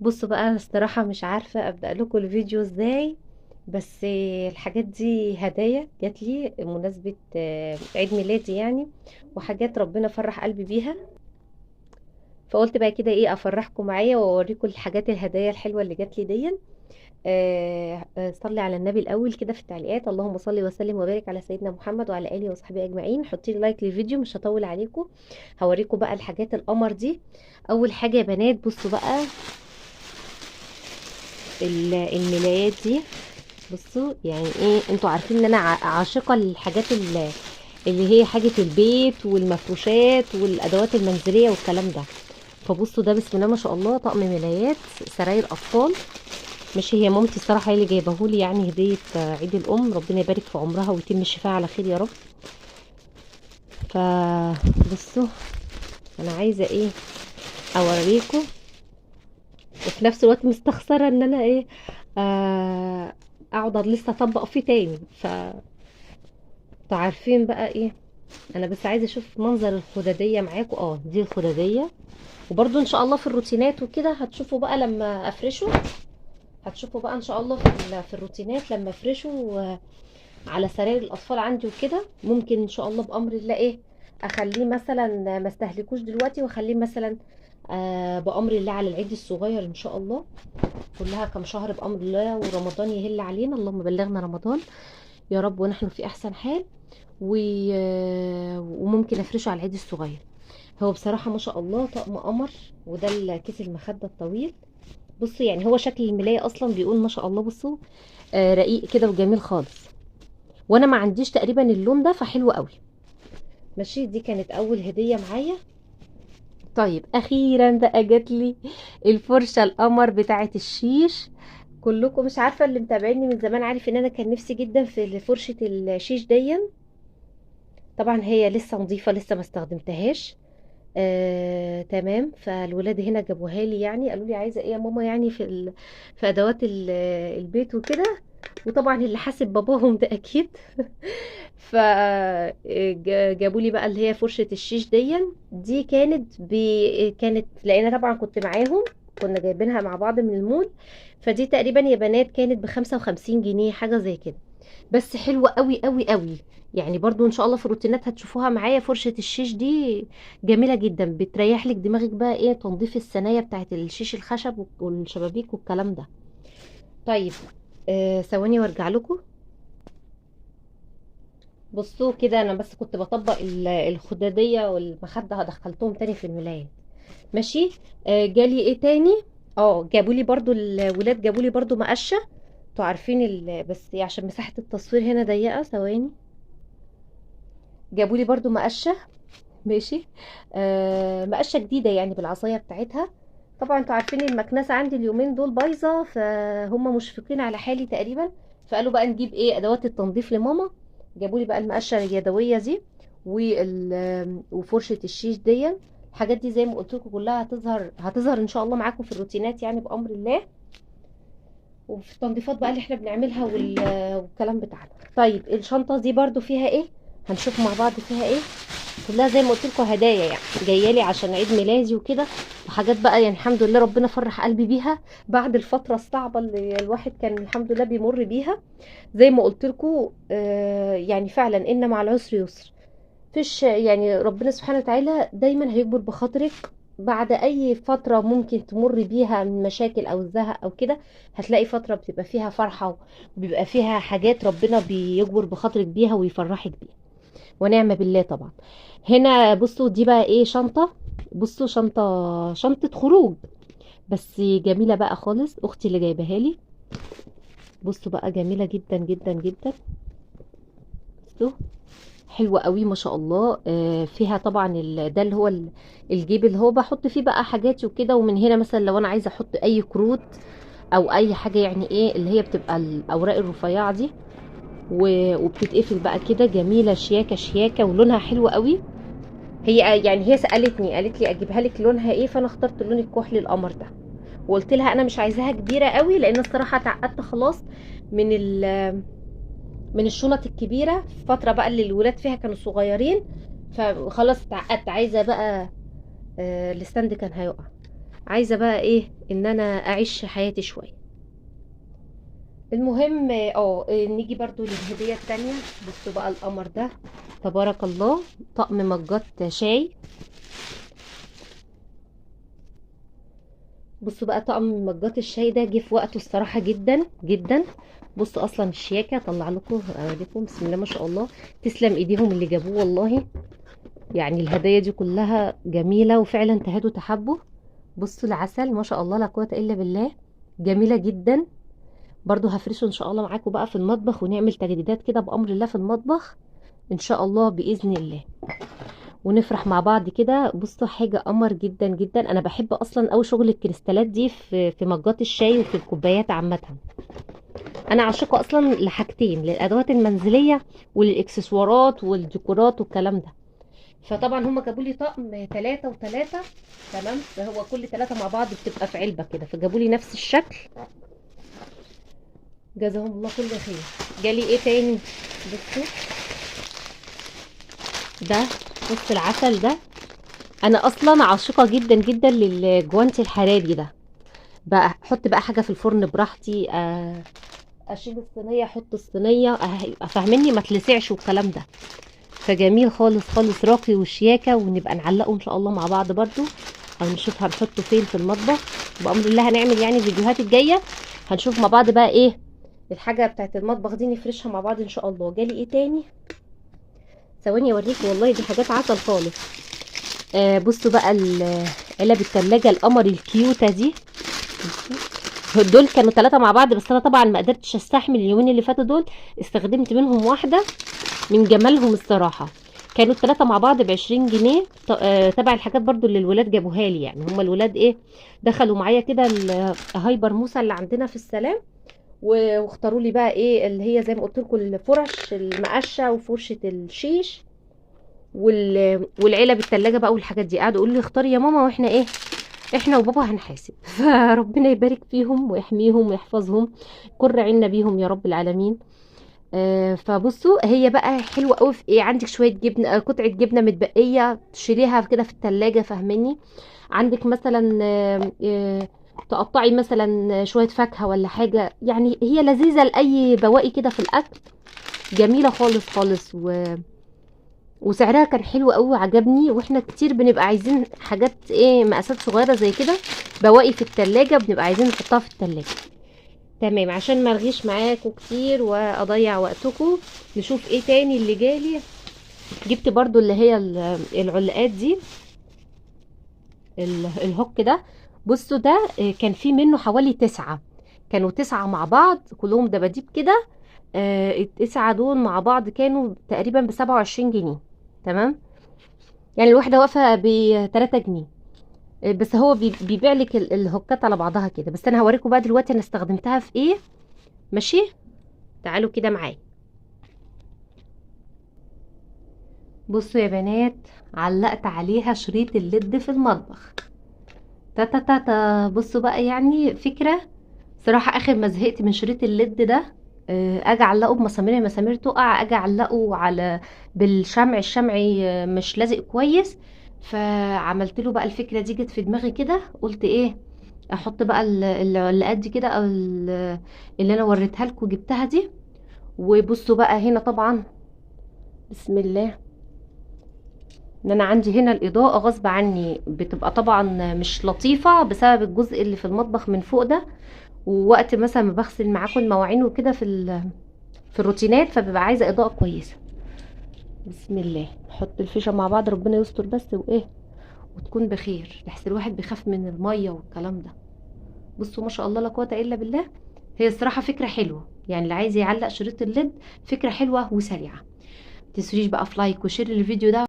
بصوا بقى، انا الصراحة مش عارفة ابدأ لكم الفيديو ازاي، بس الحاجات دي هدايا جات لي بمناسبة عيد ميلادي يعني، وحاجات ربنا فرح قلبي بيها، فقلت بقى كده ايه افرحكم معايا واوريكم الحاجات الهدايا الحلوة اللي جات لي دي. صلي على النبي الاول كده في التعليقات، اللهم صل وسلم وبارك على سيدنا محمد وعلى اله وصحبه اجمعين. حطي لي like للفيديو، مش هطول عليكم، هوريكم بقى الحاجات القمر دي. اول حاجة يا بنات، بصوا بقى الملايات دي، بصوا يعني ايه، انتوا عارفين ان انا عاشقه للحاجات اللي هي حاجة البيت والمفروشات والادوات المنزلية والكلام ده. فبصوا ده بسم الله ما شاء الله طقم ملايات سراير اطفال، ماشي. هي مامتي الصراحة هي اللي جايبهولي يعني هديه عيد الام، ربنا يبارك في عمرها ويتم الشفاء على خير يا رب. فبصوا انا عايزه ايه اوريكم، وفي نفس الوقت مستخسره ان انا ايه اقعد لسه اطبق فيه تاني. ف انتوا عارفين بقى ايه، انا بس عايزه اشوف منظر الخداديه معاكم. دي الخداديه، وبرده ان شاء الله في الروتينات وكده هتشوفوا بقى لما افرشه، هتشوفوا بقى ان شاء الله في الروتينات لما افرشه على سراير الاطفال عندي وكده. ممكن ان شاء الله بامر الله ايه اخليه مثلا ما استهلكوش دلوقتي، واخليه مثلا بامر الله على العيد الصغير ان شاء الله، كلها كم شهر بامر الله ورمضان يهل علينا، اللهم بلغنا رمضان يا رب ونحن في احسن حال. وممكن افرشه على العيد الصغير. هو بصراحة ما شاء الله طقم قمر، وده الكيس المخدة الطويل. بصوا يعني هو شكل الملايه اصلا بيقول ما شاء الله، بصوا رقيق كده وجميل خالص، وانا ما عنديش تقريبا اللون ده فحلو قوي. ماشي، دي كانت اول هديه معايا. طيب اخيرا بقى جات لي الفرشة القمر بتاعه الشيش. كلكم مش عارفه اللي متابعيني من زمان عارف ان انا كان نفسي جدا في فرشه الشيش دي. طبعا هي لسه نظيفة لسه ما استخدمتهاش. تمام. فالولاد هنا جابوها لي، يعني قالوا لي عايزه ايه يا ماما يعني في ادوات البيت وكده، وطبعا اللي حاسب باباهم ده اكيد. ف جابوا لي بقى اللي هي فرشه الشيش دي. دي كانت لان طبعا كنت معاهم، كنا جايبينها مع بعض من المول. فدي تقريبا يا بنات كانت ب55 جنيه حاجة زي كده، بس حلوة قوي قوي قوي يعني. برضو ان شاء الله في الروتينات هتشوفوها معايا. فرشه الشيش دي جميلة جدا، بتريح لك دماغك بقى ايه تنظيف الثنايا بتاعت الشيش الخشب والشبابيك والكلام ده. طيب ثواني وارجع لكم. بصوا كده انا بس كنت بطبق الخداديه والمخده، دخلتهم تاني في الملايه. ماشي. جالي ايه تاني؟ جابوا لي برضو الولاد، جابوا لي برضو مقشه. انتوا عارفين بس عشان مساحة التصوير هنا ضيقه، ثواني. جابوا لي برضو مقشه، ماشي. مقشه جديدة يعني بالعصايه بتاعتها. طبعا انتوا عارفين المكنسة عندي اليومين دول بايظة، فهم مشفقين على حالي تقريبا، فقالوا بقى نجيب ايه ادوات التنظيف لماما. جابوا لي بقى المقشه اليدوية دي وفرشه الشيش دي. الحاجات دي زي ما قلت لكم كلها هتظهر ان شاء الله معاكم في الروتينات يعني بامر الله، وفي التنظيفات بقى اللي احنا بنعملها والكلام بتاعنا. طيب الشنطة دي برضو فيها ايه؟ هنشوف مع بعض فيها ايه. كلها زي ما قلت لكم هدايا يعني جاية لي عشان عيد ميلادي وكده، وحاجات بقى يعني الحمد لله ربنا فرح قلبي بيها بعد الفترة الصعبة اللي الواحد كان الحمد لله بيمر بيها. زي ما قلت لكم يعني فعلا ان مع العسر يسر، فيش يعني ربنا سبحانه وتعالى دايما هيكبر بخاطرك بعد اي فترة ممكن تمر بيها من مشاكل او زهق او كده. هتلاقي فترة بتبقى فيها فرحه وبيبقى فيها حاجات ربنا بيجبر بخاطرك بيها ويفرحك بيها، ونعم بالله. طبعا هنا بصوا دي بقى ايه، شنطه. بصوا شنطه خروج بس جميلة بقى خالص، اختي اللي جايباها لي. بصوا بقى جميلة جدا جدا جدا، بصوا حلوة قوي ما شاء الله. فيها طبعا ده اللي هو الجيب اللي هو بحط فيه بقى حاجاتي وكده، ومن هنا مثلا لو انا عايزه احط اي كروت او اي حاجة يعني ايه اللي هي بتبقى الاوراق الرفيعة دي، وبتتقفل بقى كده. جميلة شياكه شياكه ولونها حلو قوي. هي يعني هي سالتني قالت لي اجيبها لك لونها ايه، فانا اخترت لون الكحلي القمر ده، وقلت لها انا مش عايزاها كبيرة قوي لان الصراحة اتعقدت خلاص من الشنط الكبيرة، فترة بقى اللي الولاد فيها كانوا صغيرين، فخلاص اتعقدت عايزه بقى ال stand كان هيقع. عايزه بقى ايه ان انا اعيش حياتي شوية. المهم نيجي برضو للهديه التانية. بصوا بقى القمر ده تبارك الله، طقم مجات شاي. بصوا بقى طقم مجات الشاي ده جه في وقته الصراحة جدا جدا. بصوا اصلا الشياكه، اطلع لكم اوريكم، بسم الله ما شاء الله، تسلم ايديهم اللي جابوه والله. يعني الهدايا دي كلها جميلة وفعلا تهادوا تحبوا. بصوا العسل ما شاء الله لا قوة الا بالله، جميلة جدا. برضو هفرشه ان شاء الله معاكم بقى في المطبخ، ونعمل تجديدات كده بامر الله في المطبخ ان شاء الله باذن الله، ونفرح مع بعض كده. بصوا حاجة قمر جدا جدا. انا بحب اصلا قوي شغل الكريستالات دي في مجات الشاي وفي الكوبايات عامة. انا عاشقه اصلا لحاجتين، للادوات المنزلية وللاكسسوارات والديكورات والكلام ده. فطبعا هم جابوا لي طقم 3 و3، تمام، فهو كل 3 مع بعض بتبقى في علبة كده، فجابوا لي نفس الشكل. جزاهم الله كل خير. جالي ايه تاني؟ بصوا ده، بص العسل ده، انا اصلا عاشقه جدا جدا للجوانتي الحراري ده. بقى احط بقى حاجة في الفرن براحتي، اشيل الصينية احط الصينية، فاهميني، ما تلسعش والكلام ده. فجميل خالص خالص، راقي وشياكه، ونبقى نعلقه ان شاء الله مع بعض برضو، او نشوف هنحطه فين في المطبخ بامر الله. هنعمل يعني الفيديوهات الجاية هنشوف مع بعض بقى ايه الحاجة بتاعت المطبخ دي، نفرشها مع بعض ان شاء الله. جالي ايه تاني؟ ثواني اوريكم والله، دي حاجات عسل خالص. بصوا بقى علب التلاجة القمر الكيوتة دي، دول كانوا 3 مع بعض، بس انا طبعا ما قدرتش استحمل اليومين اللي فاتوا دول، استخدمت منهم واحدة من جمالهم الصراحة. كانوا ال3 مع بعض ب20 جنيه، تبع الحاجات برضو اللي الولاد جابوها لي. يعني هما الولاد ايه دخلوا معايا كده الهايبر موسى اللي عندنا في السلام، واختاروا لي بقى ايه اللي هي زي ما قلت لكم الفرش المقشه وفرشه الشيش والعلب التلاجة بقى والحاجات دي. قعدوا يقولوا لي اختاري يا ماما، واحنا ايه احنا وبابا هنحاسب. فربنا يبارك فيهم ويحميهم ويحفظهم، كر عنا بيهم يا رب العالمين. فبصوا هي بقى حلوة قوي في ايه، عندك شوية جبنه، قطعه جبنه متبقيه تشيليها كده في التلاجة، فاهماني؟ عندك مثلا تقطعي مثلا شوية فاكهة ولا حاجة، يعني هي لذيذة لاي بواقي كده في الاكل، جميلة خالص خالص، وسعرها كان حلو قوي وعجبني. واحنا كتير بنبقى عايزين حاجات ايه مقاسات صغيرة زي كده، بواقي في التلاجة بنبقى عايزين نحطها في التلاجة. تمام، عشان ما ارغيش معاكم كتير واضيع وقتكم، نشوف ايه تاني اللي جالي. جبت برضو اللي هي العلاقات دي، الهوك ده. بصوا ده كان في منه حوالي 9، كانوا 9 مع بعض كلهم دباديب كده. ال9 دول مع بعض كانوا تقريبا ب27 جنيه، تمام؟ يعني الواحدة واقفة ب3 جنيه، بس هو بيبيع لك الهوكات على بعضها كده. بس انا هوريكم بقى دلوقتي انا استخدمتها في ايه، ماشي؟ تعالوا كده معايا. بصوا يا بنات، علقت عليها شريط الليد في المطبخ. تا تا تا تا. بصوا بقى، يعني فكرة صراحة اخر ما زهقت من شريط الليد ده، اجي اعلقه بمسامير، المسامير تقع، اجي اعلقه على بالشمع، الشمع مش لازق كويس. فعملت له بقى الفكرة دي، جت في دماغي كده، قلت ايه احط بقى العلاقات دي كده، او اللي انا وريتها لكم جبتها دي. وبصوا بقى هنا طبعا بسم الله، ان انا عندي هنا الاضاءة غصب عني بتبقى طبعا مش لطيفة بسبب الجزء اللي في المطبخ من فوق ده، ووقت مثلا ما بغسل معاكم المواعين وكده في الروتينات، فببقى عايزه اضاءه كويسة. بسم الله، نحط الفيشه مع بعض، ربنا يستر بس وايه وتكون بخير، لحسن الواحد بيخاف من المية والكلام ده. بصوا ما شاء الله لا قوة الا بالله، هي الصراحة فكرة حلوة، يعني اللي عايز يعلق شريط ال LED فكرة حلوة وسريعة. متنسوش بقى في like و share للفيديو ده.